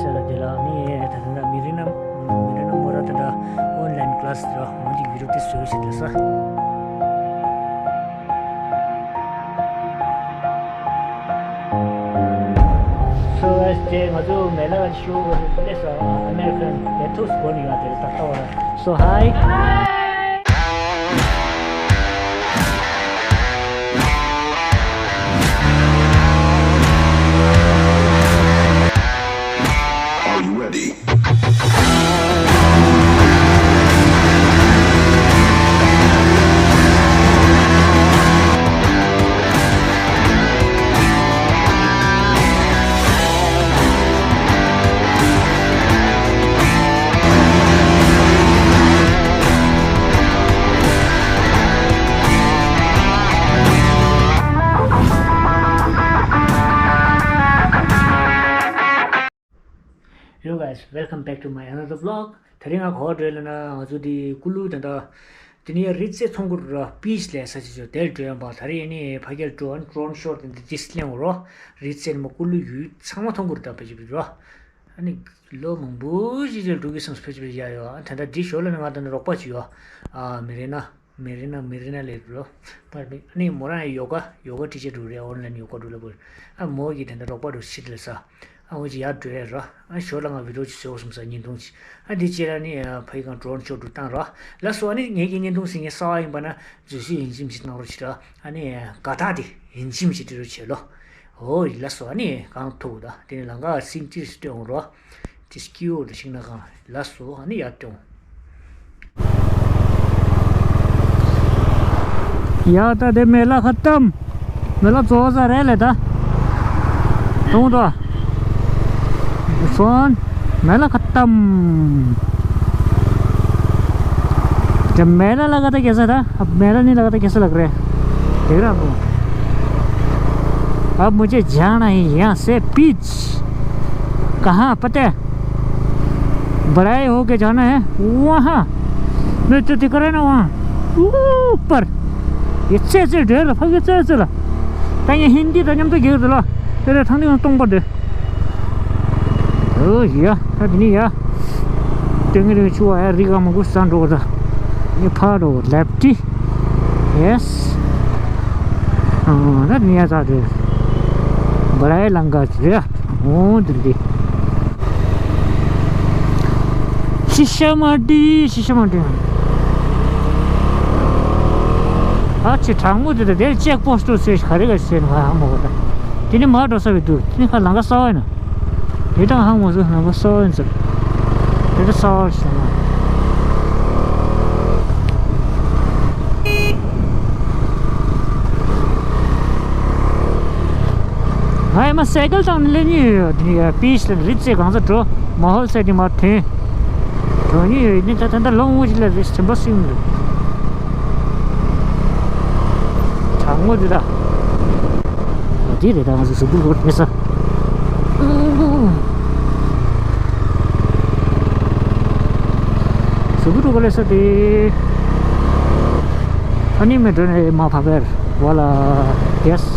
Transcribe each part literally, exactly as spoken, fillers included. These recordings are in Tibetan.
དེ་ལ་དེ་ལ་ནི་ད་ད་མི་རིགས་ན་མི་རིགས་ན་མོ་ར་ད་ད་ཨོན་ལན་ཀླ་སི་དེ་ལ་འོན་ཏེ་བི་ཌི་ཡོ་དེ་བཟོས་ཤིག་དེ་ས། So guys, དེ་ང་ཚོ་མེ་ལ་ཤོ་ལས་ས་ཨ་མེ་རི་ཀན་དེ་ཐུག་སྐོར་ཡོད་དེ་ད་ལྟ་བ། So hi. Are you ready? Yo guys, welcome back to my another vlog. དེ་རིང་ང་ག་པར་འགྲོ་ཡ་ལབ་ན་ང་ཚོ་འདི་ཀུ་ལུ་ད་ལྟ་དེ་ནས་རི་རྩེ་ཚོང་ཁུག་ར་པིས་ལས་ས་ཆ་ཚོ་དེར་འགྲོ་ཡ་ཡིན་པ། དེ་རིང་ནི་ཕ་གིར་འགྲོ་ཨན་ཌོ་རོན་ཤོ་ཊི་དེ་འདི་ཌིས་ལེན་འོ་རོ། རི་རྩེ་ནི་མ་ཀུ་ལུ་ཡུལ་ཚང་མ་ཚོང་ཁུག་ར་ད་ཕེབས་ཀྱི་རོ། ཨ་ནི་ལོ་མང་པོ་ཞིག་ཅིག་འགྲོ་གི་སོང་ཕེབས་ཀྱི་ཡ་ཡོ། ཨ་ད་ལྟ་འདི་ཞོར་ལ་ནི་ང་ད་ནི་རོགས་པ་ཅིག་ཡོ། ཨ་མི་རེ་ན། མེ་རི་ན་མེ་རི་ན་ལས་རོ། པར་མི་ནི་མོ་རང་ཡོ་ག་ཡོ་ག་ཊི་ཅར་རུ་རེ་ཨོན་ལན་ཡོ་ག་རུ་ལ་བུར། ཨ་མོ་གི་དེ་འདྲ་རོགས་པ་རུ་ཤིད་ལ་ས། ཨ་འོ་ཅི་ཡར་འགྲོ་ཡ་རོ། ཨ་ཞོར་ལ་ང་བི་ཌི་ཡོ་ཅིག་བཟོ་སོང་ས་བརྙན་ཐུང་ཅིག། ཨ་འདི་ཅེ་ར་ནི་ཕ་ཡི་གང་ཌོ་རོན་ཤོ་ཊི་རུ་བཏང་རོ། ལ་སོ་ཨ་ནི་ངེད་ཀྱི་བརྙན་ཐུང་སི་ངེ་ས་བ་ཡིན་པ་ན་བཟོད་གསོལ་ཡིན་གཅིག་མིན་གཅིག་གནང་རོགས་བྱེད་རོ། ཨ་ནི་དགའ་རྟགས་དེ་ཡིན་གཅིག་མིན་གཅིག་སྤྲད་རོགས་བྱེད་ལོ། འོ་ལ་སོ་ཨ་ནི་གང་ཐུག་ད་དེ་ནི་ལང་ཀ་སིན་ཏིར་སྟོན་རོ། དེ་སྐྱིད་འོ་དེ་ཤིང་ན་གང་ལ་སོ་ཨ་ནི་ཡར་སྟོན། ཡ་ད་དེ་མེ་ལ་ཁ་ཏམ། མེ་ལ་ཙོ་ཟ་རེ་ལེ་ད། ཐུང་དོ། སོན། མེ་ལ་ཁ་ཏམ། དེ་མེ་ལ་ལ་ག་ད་གེ་ས་ད། མེ་ལ་ནི་ལ་ག་ད་གེ་ས་ལ་ག་རེ། དེ་ར་བོ། अब मुझे जाना है यहाँ से पीछे। कहाँ पता है? बड़ा ही होके जाना है वहाँ। मैं तो दिख रहा है ना वहाँ ऊपर। ये से से ढेर फगे से से ला। ताकि हिंदी तो जम तो गिर दिला। तेरे ठंडी में तुम पर दे। ओ या, अब नहीं या। तेंगे रे छुआ है रिगा मगुस्तान रोड। ये फाड़ो लेफ्टी। यस। हाँ, ना नहीं आता दे। बड़ा ही लंगा है। འོང་འདི་འདི། ཤི་ཤ་མ་འདི་ཤི་ཤ་མ་འདི། ཨ་ཅེ་གྲང་མོ་འདི་དང་དེར་ཅེག་པོ་སི་ཊི་ཟེར་ག་རེ་ག་ཟེར་ནས་ཧ་མ་གོ་ད། དེ་ནི་མར་འགྲོ་ས་བའི་འདུག་དེ་ནི་ཁ་ལང་ཀ་གསར་བ་ཡིན་ན། དེ་དང་ཧ་མ་གོ་ལང་ཀ་གསར་བ་ཡིན་ཟེར། དེ་ད་གསར་བ་ཞིག་ན། ང་ཡི་མ་སའི་ཀལ་བཏང་ནས་སླེབས་ཉེན་ཡོད། དེ་ནི་ཡ་པིས་ལ་རི་རྩེ་གང་ས་འགྲོ་མ་ཧོལ་ས་དེ་མར་ཐོན། འགྲོ་ཉེན་ཡོད་ནི་ད་ད་ད་ལོང་འུ་ཅི་ལ་རེས་དྲན་པ་སིང་རེད། གྲང་མོ་དེ་ད། འོ་དེ་རེད་ད་ང་ཚོ་གཟུགས་པོ་སྐོར་མི་ས། གཟུགས་པོ་སྐོར་ལས་ས་དེ། ཨ་ནི་མེ་འགྲོ་ནས་མ་ཕ་བེར། ཝ་ལ། ཡེས།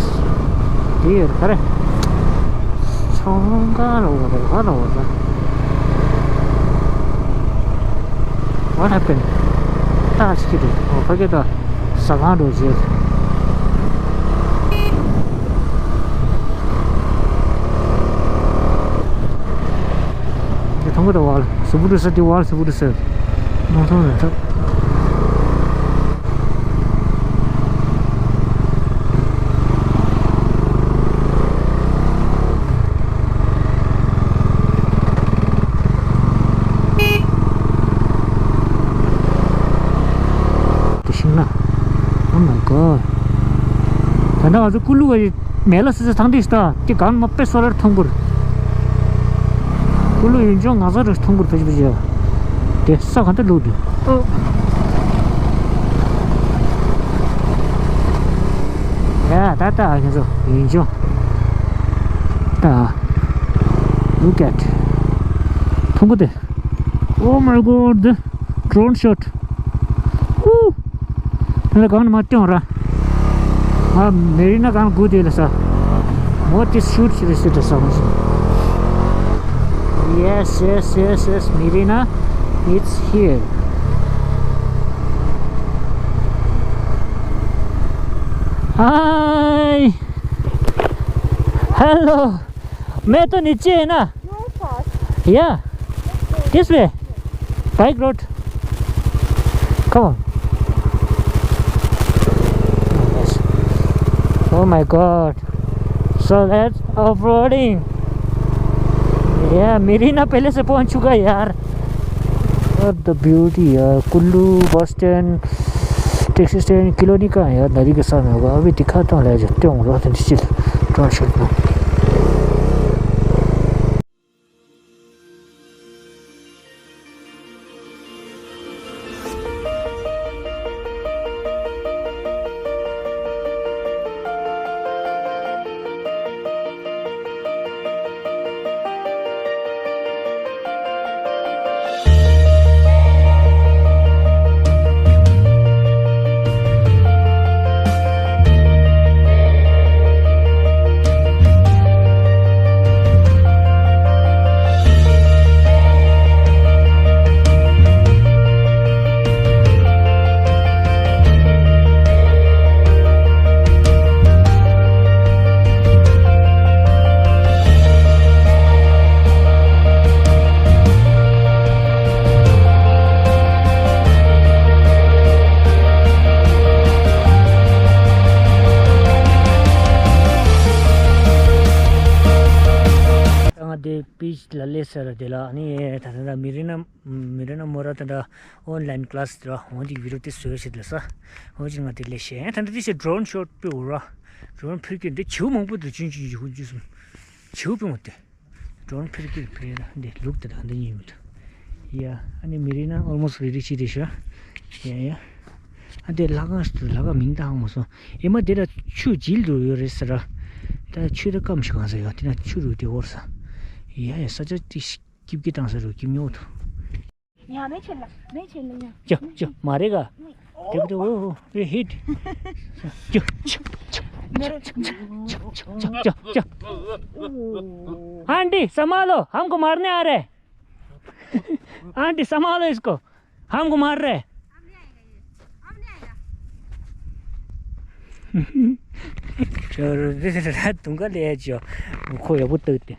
དེ་ཡོད་ག་རེ། ཚོང་ཁང་ལ་འོ་རེད་ག་ལ་འོ་རེད། What happened? ད་ཅི་རེད། འོ་ཕ་གི་ད་ཟ་ཁང་འགྲོ་རྗེས། འདི་མཐོང་གི་འདུག་བ། གཟུགས་པོ་འདྲ་ས་འདི་བ། གཟུགས་པོ་འདྲ་ས། མ་མཐོང་རེད་ཐབས། དེ་ཤིང་ན། Oh my god. ད་ནང་ང་ཚོ་ཀུ་ལུ་བ་ཡི་མེ་ལ་སི་སི་ཐང་དིས་ཏ་དེ་གང་མ་པེ་སོ་རར་ཐོང་གུར། ཀུ་ལུ་ཡུན་ཅོང་ང་ཚོ་རུ་ཐོང་གུར་ཕེ་ཕེ་ཡ། དེ་ས་གང་ད་ལུག་དུ། ཡ་ད་ད་ཨ་ཁྱེད་ཚོ་ཡུན་ཅོང་། ད། Look at. ཐོང་གུར་དེ། Oh my god, the drone shot. ཧུ། ད་ལ་གང་ནས་མ་སྟོན་ར། ང་མེ་རི་ན་གང་སྒུག་དེ་ལ་ས། མོ་དེ་ཤུ་ཊི་བྱེད་རེ་སི་ཏྲ་ས་མོ་ཞིག། ཡ། Yes, yes, yes, yes, Mirina, it's here. Hi. Hello. मैं तो नीचे है ना? या, this way, bike road. Come on. Oh my God. So that's off-roading. या, मेरी ना पहले से पहुंच चुका है यार। What the beauty यार, Kullu bus stand, taxi stand, colony का है यार, नदी के सामने होगा। अभी दिखाता हूँ, ले जाते हैं हम लोग, नीचे ट्रांसपोर्ट में। ང་དེ་པིཆ་ལ་སླེབས་ཚར། དེ་ལ་ནི་ད་ལྟ་མི་རི་ན་མི་རི་ན་མོ་ར་ད་ལྟ་ཨོན་ལན་ཀླ་སི་དེ་ལ་འོང་ཅིག་བི་ཌིའོ་དེ་བཟོས་ཤིག་ལ་ས། འོང་ཅིག་ང་དེ་སླེབས་ཤེ། ད་ལྟ་དེ་ཤེ་ཌོ་རོན་ཤོ་ཊི་པི་འུ་ར། ཌོ་རོན་ཕིར་ཀི་འདི་བྱིའུ་མང་པོ་འདུག་ཅུང་ཅུང་ཅུང་ཅུང་སུམ། བྱིའུ་པི་མོ་དེ། ཌོ་རོན་ཕིར་ཀི་ཕིར་ཡ་འདི་ལུག་དེ་དང་འདི་གཉིས་མི་འདུག་ཡ། ཨ་ནི་མི་རི་ན་ཨོལ་མོ་སི་རེ་ཌི་ཅི་དེ་ཤ། ཡ་ཡ། ཨ་དེ་ལྷ་ཁང་ཞིག་འདུག་ལྷ་ཁང་མིང་ད་ཧང་མ་སོང་། ཨེ་མ་དེ་ལ་ཆུ་བྱིལ་འགྲོ་ཡོད་རེད་ཟེར་ར། ད་ཆུ་ད་སྐམ་ཞིག་གང་ས་ཡོད་དེ་ན་ཆུ་རུ་དེ་འོར་ས། ཡ་ཡ་ས་ཆ་དེ་ཤི། སྐྱིབ་ཀྱི་བཏང་ས་རུ་སྐྱིབ་ཉོ་ཐུ། ཡ་མེ་ཆེ་ལ་མེ་ཆེ་ལ་ཡ། ཅོ་ཅོ་མ་རེ་ག་དེ་བུ་དེ་ཨོ་ཨོ་ཨེ་ཧིད། ཅོ་ཅོ་ཅོ་ཅོ་ཅོ་ཅོ། आंटी संभालो, हमको मारने आ रहे। आंटी संभालो इसको, हमको मार रहे। དུང་དཀར་ལས་ཅོ། ཁོ་ཡག་པོ་བཏགས་ཏེ།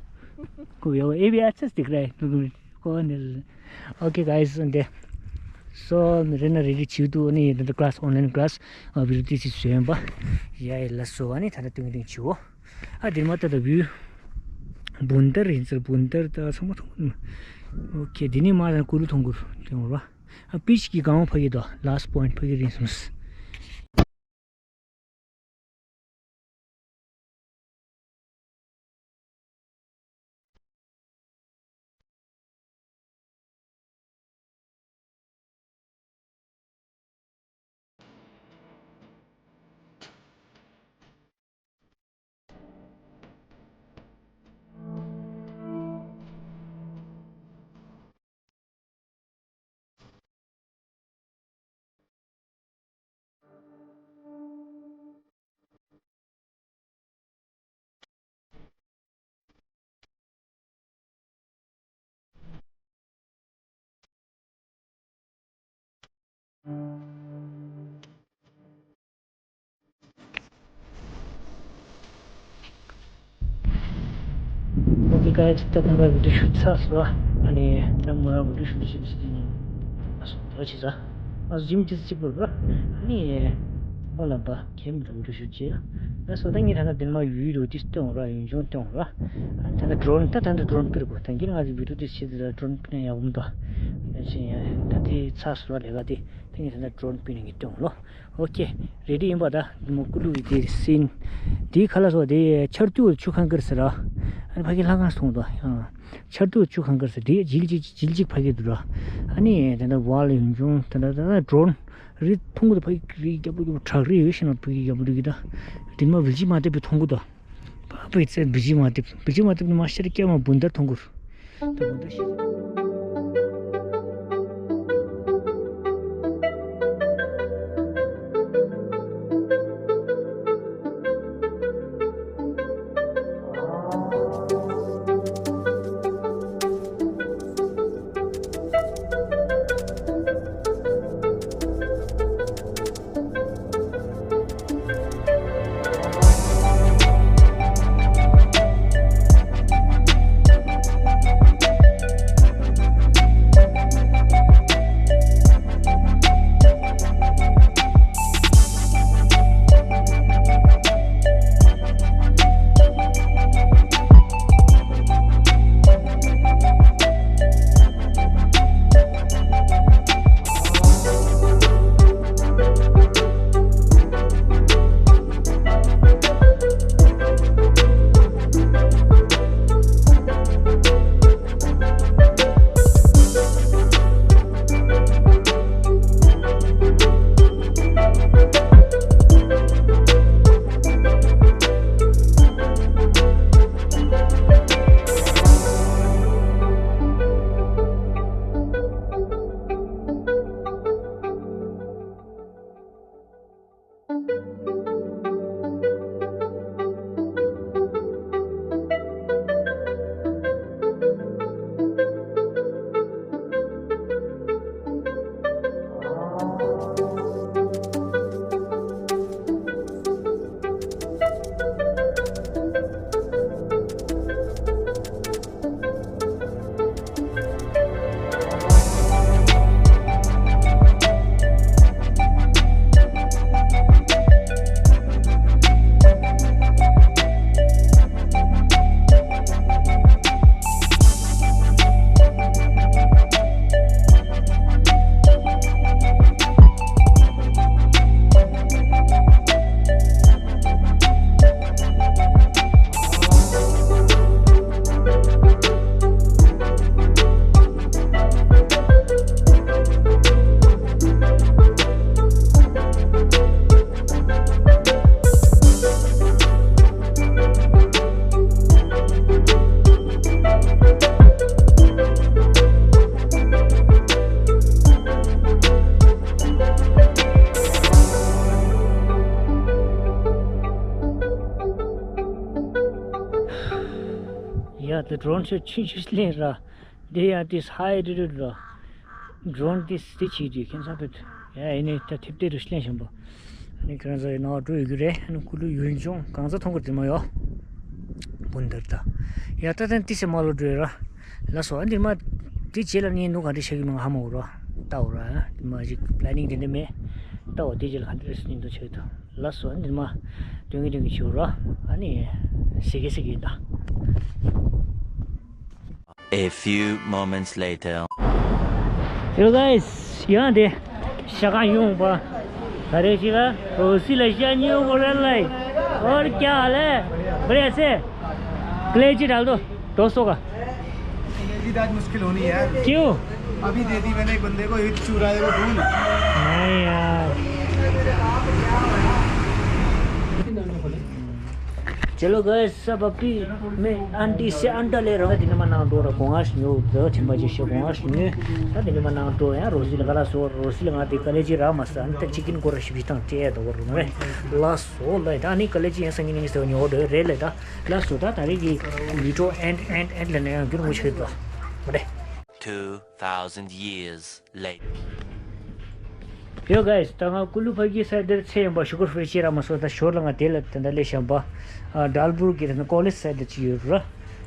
ཁོ་ཡག་པོ་ཨེ་བི་ཨ་ཚ་སྟིག་རེད། ཁོ་ནི། Okay guys, འདི། སོ་མི་རེ་ན་རེ་རེ་བྱིའུ་དུ་ནི་འདི་ཀླ་སི་ཨོན་ལན་ཀླ་སི་བི་ཌིའོ་དེ་ཅིག་བཟོས་ཡིན་པ། ཡ་ཡ་ལ་སོ་ཨ་ནི་ད་ལྟ་སྟོན་གི་བྱིའུ། ཨ་འདིར་མ་ལྟ་ད་བིའུ། བུན་དར་ཡིན་ཟེར་བུན་དར་ད་ཚང་མ་ཚང་མ། Okay འདི་ནི་མ་ད་ཀུ་ལུ་ཐོང་ཀུ་རུ་དེ་མོ་ར། ཨ་པིཆ་གི་སྒང་བ་ཕ་གི་དོ་ལ་སི་པོ་ཡིན་ཊི་ཕ་གི་རིང་སོང་། Okay guys, ད་ཐེངས་པ་བི་ཌིའོ་ཤུཊ་ཚར་སོང་། ཨ་ནི་ད་མོ་རང་བི་ཌིའོ་ཤུཊ་བྱེད་ཟེར་ནས་ཨ་སོ་ད་བྱེད་ས། ཨ་ཇིམ་ཅིག་ཅིག་པོ་ར། ཨ་ནི་ཨོ་ལ་པ་ཁྱེད་མི་རང་བི་ཌིའོ་ཤུཊ་བྱེད་ཨ་སོ། ད་ངས་ད་ལྟ་དེ་མ་ཡུལ་རུ་དེ་སྟོན་ར། ཡུལ་ལྗོངས་སྟོན་ར། ཨ་ནི་ད་ལྟ་ཌོ་རོན་ད་ད་ལྟ་ཌོ་རོན་པིར་གོ་ད་གིན་ང་ཚོ་བི་ཌིའོ་དེ་བྱེད་ད་ཌོ་རོན་པིར་ན་ཡག་པོ་འདུག་ཨ་ཅེ་ཡ་ད་དེ་ཚར་སོང་ར་ལས་ཀ་དེ། ད་ངས་ད་ལྟ་ཌོ་རོན་པིར་ན་ངས་སྟོན་ལོ། ཨོ་ཁེ། རེ་ཌི་ཡིན་པ་ད། མོ་ཀུ་ལུ་ཡི་དེ་སིན། དེའི་ཁ་ལ་སོ་དེ་ཆར་དུས་ཆུ་ཁང་ཀིར་ཟེར་ར། ཨ་ནི་ཕ་གི་ལྷ་ཁང་སོང་དོ། ཡང་། ཆར་དུས་ཆུ་ཁང་ཀིར་ཟེར་དེ་ཇིལ་ཅིག་ཇིལ་ཅིག་ཕ་གི་འདུག་ར། ཨ་ནི་དེ་འདྲ་བ་ལ་ཡུན་ཅུང་དེ་འདྲ་དེ་འདྲ་ཌོ་རོན། རི་མཐོང་གི་འདུག་ཕ་གི་རི་རྒྱབ་ལུག་གི་བྲག་རི་ཡོད་ཤེ་ན་ཕ་གི་རྒྱབ་ལུག་གི་ད། དེ་མ་བིལ་ཅི་མ་དེ་པི་མཐོང་གི་འདུག་པ་པའི་ཚེ་བིལ་ཅི་མ་དེ་བིལ་ཅི་མ་དེ་མ་ཤར་སྐྱ་མ་བུན་དར་མཐོང་གི་འདུག The drone ཆོས་ཆུང་ཆུང་ལེན་ར། འདི་ཡང་དེ་ཧའི་རི་རི་ར། Drone དེ་དེ་བྱེད་དུས་ཁྱེད་ཚང་ཕེབས། ཡ་ཡིན་ནི་ད་ཐེབས་ཏེ་རུ་ལེན་བཞིན་པོ། ཨ་ནི་ཁྱེད་རང་ཚོ་ཡི་ནང་འགྲོ་ཡོད་རྒྱུ་རེད། ཨ་ནི་ཀུ་ལུ་ཡུལ་ལྗོངས་གང་ཚ་མཐོང་གི་དེ་མ་ཡོ། བུན་དར་ད། ཡ་ད་ད་ཏི་སེ་མ་ལོ་འགྲོ་ཡོད་ར། ལ་སོ་ཨ་འདིར་མ། དེ་རྗེས་ལ་ནི་ནུ་ག་འདྲ་ཤག་གི་མ་ཧ་མ་འོ་ར། ད་འོ་ར། དེ་མ་ཞིག་པི་ལེ་ནིང་དེ་འདྲ་མེད། ད་འོ་དེ་རྗེས་ལ་ག་འདྲ་རེད་ཟེར་ནི་འདུག་ཆགས་ད། ལ་སོ་ཨ་འདིར་མ། དོན་གི་དོན་གི་ཆུ་ར། ཨ་ནི། སི་གི་སི་གི་ད། A few moments later. Hello guys, ཡང་དེ་ཤ་ཁང་ཡོང་པ། ད་རེས་ཤི་ལ་རོ་སི་ལ་ཤ་ཉོ་གོ་ར་ལ། और क्या हाल है? बढ़िया से। कलेजी डाल दो, दो सौ का। कलेजी तो आज मुश्किल होनी है यार। क्यों? अभी दे दी मैंने एक बंदे को, एक चूरा है वो भूल। नहीं यार। चलो गाइस, सब अभी मैं आंटी से अंडा ले रहा हूँ। དེ་ནི་མ་ནང་འགྲོ་ར་གོང་ཨ་ཤི་ཉོ་ད་ཐིམ་པ་ཅི་ཤེས་གོང་ཨ་ཤི་ཉོ། ད་དེ་ནི་མ་ནང་འགྲོ་ཡང་རོ་སི་ལ་ག་ལ་སོ་རོ་སི་ལ་ང་དེ་ཀ་ལེ་ཅི་ར་མ་ས་ཨན་ད་ཅི་ཀིན་གོ་ར་ཤི་བི་ཏང་ཏེ་ད་བོ་རུ་མེ་ལ་སོ་ལ་ད་ནི་ཀ་ལེ་ཅི་ཡང་ས་ཉི་ནི་སོ་ཉོ་འགྲོ་རེད་ལ་ད་ལ་སོ་ད་ད་རེ་གི་བི་ཏྲོ་ཨན་ཨན་ཨན་ལ་ནི་ཡང་རྒྱུན་མུ་ཆེ་ད་མ་རེད། Two thousand years later. Yo guys, ད་ང་ཀུ་ལུ་ཕ་གི་སའི་ཌར་ཚེ་ཡོང་པ་ཤུ་གར་ཕི་རི་ཅི་ར་མ་སོ་ད་ཞོར་ལ་ང་དེ་ལ་དེ་འདྲ་ལས་བཤམས་པ། ཨ་ཌལ་བུར་གི་ར་ན་ཀོ་ལེ་ཇི་སའི་ཌར་ཅི་ཡོད་ར།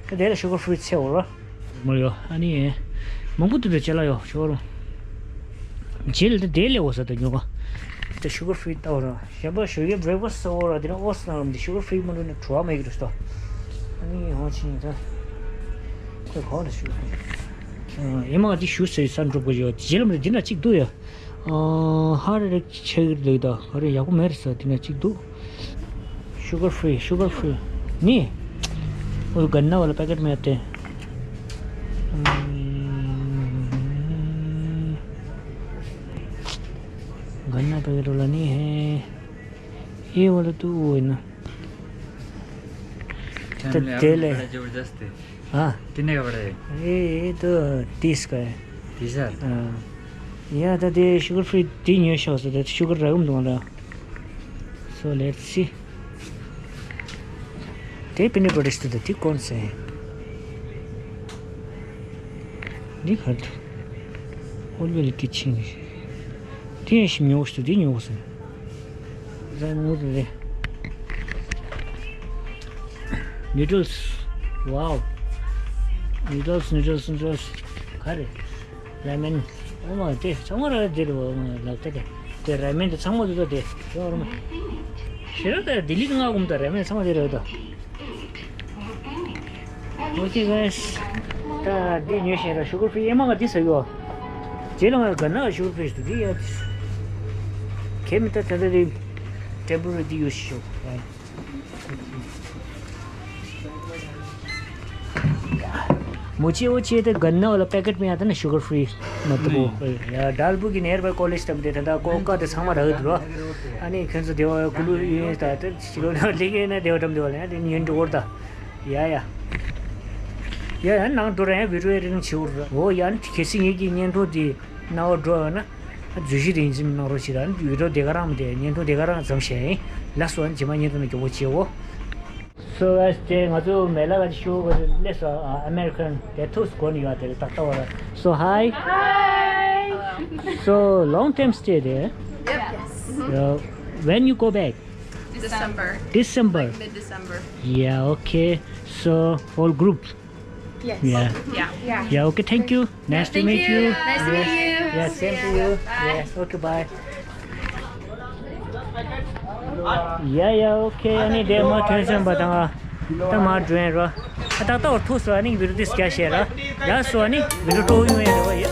ད་དེ་ལ་ཤུ་གར་ཕི་རི་ཚེ་འོ་ར། མོ་ཡོ་ཨ་ནི་མང་པོ་དུ་དུ་ཅ་ལ་ཡོ་ཞོར་རུང་། ཇེ་ལ་ད་དེ་ལས་འོ་ས་ད་ཉོ་ག་ད་ཤུ་གར་ཕི་རི་ད་འོ་ར། ཞན་པ་ཞོ་གི་བྷི་རེག་ཕ་སི་འོ་ར་དེ་ན་འོ་ས་ན་རམ་དེ་ཤུ་གར་ཕི་རི་མ་འགྲོ་ན་བྲོ་བ་མེད་གི་རུ་སྟོ། ཨ་ནི་ཧོ་ཆིན་ད། ཁོས་གོ་ན་ཤུ་གར་ཕི་རི། ཨེ་མ་དེ་ཞུ་སའི་ས་འགྲོ་དགོས་ཡོད་ཇེ་ལ་མ་དེ་ན་གཅིག་འདུག་ཡ། ཧ་རེ་རེ་ཆེ་གི་འདུག་ད་ཧ་རེ་ཡག་པོ་མེད་རེད་ས་དེ་ན་གཅིག་འདུག Sugar free, sugar free. नहीं। वो गन्ना वाला पैकेट में आते हैं। हम्म, गन्ना पैकेट वाला नहीं है। ये वाला तो वो है ना। तो तेल है। जबरदस्त है। हाँ। कितने का पड़ा है? ये, ये तो तीस का है। तीस हजार? हाँ। या तो दे शुगर फ्री तीन ये शो से दे शुगर रगम दूंगा। So let's see. ते पीनट बटर स्टू दे कौन से है? दिखा दो। और भी किचन है। तीन शो न्यूज़ तो दी न्यूज़ है। Noodles. Wow. Noodles, noodles, noodles. ཁ་རེ། ར་མེན། ཨོ་མ་དེ་ཚང་མ་ར་དེ་རེད་བ། ལག་ཏུ་དེ། དེ་ར་མེན་དེ་ཚང་མ་དེ་ཚོ་དེ། ཡོ་ར་མ། ཤེས་ར་དེ་ལྡི་ལི་གི་ང་གུམ་དང་ར་མེན་ཚང་མ་དེ་རེད་ད། Okay guys. ད་འདི་ཉོས་ཤེས་ར་ཤུ་གར་ཕི་རི་ཨེ་མ་ག་འདི་ཟ་གི་བ། རྗེས་ལ་ང་ག་ན་ཤུ་གར་ཕི་རི་ཞིག་འདུག་འདི་ཡ། ཁེ་མི་ད་ད་ད་རེ་ཊེམ་པོ་རེ་འདི་ཡོད་ཤོག་མོ་ཅི་འོ་ཅི་དེ་ག་ན་བ་ལ་པེ་ཀེ་ཊི་མེད་ཡ་ད་ན་ཤུ་གར་ཕི་རི་མ་ཏུ་བོ། ཡ་ཌལ་བུ་གི་ནེར་བའི་ཀོ་ལེ་ཇི་ཏམ་དེ་ད་ད་ཀོ་ཀ་དེ་ཚང་མ་རག་གི་འདུག་རོ། ཨ་ནི་ཁྱོད་ཚོ་དེ་བ་ཀུ་ལུ་ཡིན་ད་དེ་ཕྱི་ལོ་ན་ལི་གེ་ན་དེ་བ་ཏམ་དེ་བ་ལ་ཡ་དེ་ཉིན་འགྲོ་བར་ད། ཡ་ཡ། ཡ་ཡ་ནང་འགྲོ་ར་ཡ་བི་ཌིའོ་རིང་ཆེ་བོ་ར། འོ་ཡ་ནི་གལ་སྲིད་ངེད་ཀྱི་བརྙན་ཐུང་དེ་ནང་འགྲོ་ཡོད་ན། འཛུལ་ཞུགས་དེ་ཡིན་ཙམ་གནང་རོགས་བྱེད་དང་། བི་ཌིའོ་དེ་ག་རང་མི་དེ་བརྙན་ཐུང་དེ་ག་རང་ཙམ་བཤད་ཡིན། ལགས་སོ། ཨ་ནི་རྗེས་མ་བརྙན་ཐུང་ནང་མགྱོགས་པོ་བྱེད་འོ། So guys དེ་ང་ཚོ་མེ་ལ་ག་ཅི་ཤོ་ག་ཅི་སླེབས་སོ། ཨ་མེ་རི་ཁན་དེ་ཐུགས་སུ་གོ་ནི་ཡོད་དེ་ཏག་ཏག་བ་ལ། So hi. Hi. So long time stay there. Yep. Yes. Uh, when you go back? December. December. Like mid-December. Yeah, okay. So whole group. Yes. Yeah. Yeah. Yeah. Yeah, okay, thank you. Nice to meet you. Nice to meet you. Yeah, same to you. Bye. Yeah, okay, bye. Yeah, yeah, okay. ཨ་ནི་དེ་མ་ཐོན་སོང་པ་དང་། ད་མ་འགྲོ་ཡིན་རོ། ད་ད་ཐུགས་སུ་ཨ་ནི་བི་ཌིའོ་དེ་སྐྱ་བཤད་ར། ལགས་སོ། ཨ་ནི་བི་ཌིའོ་ཏོག་ཡོང་ཡིན་རོ་ཡ།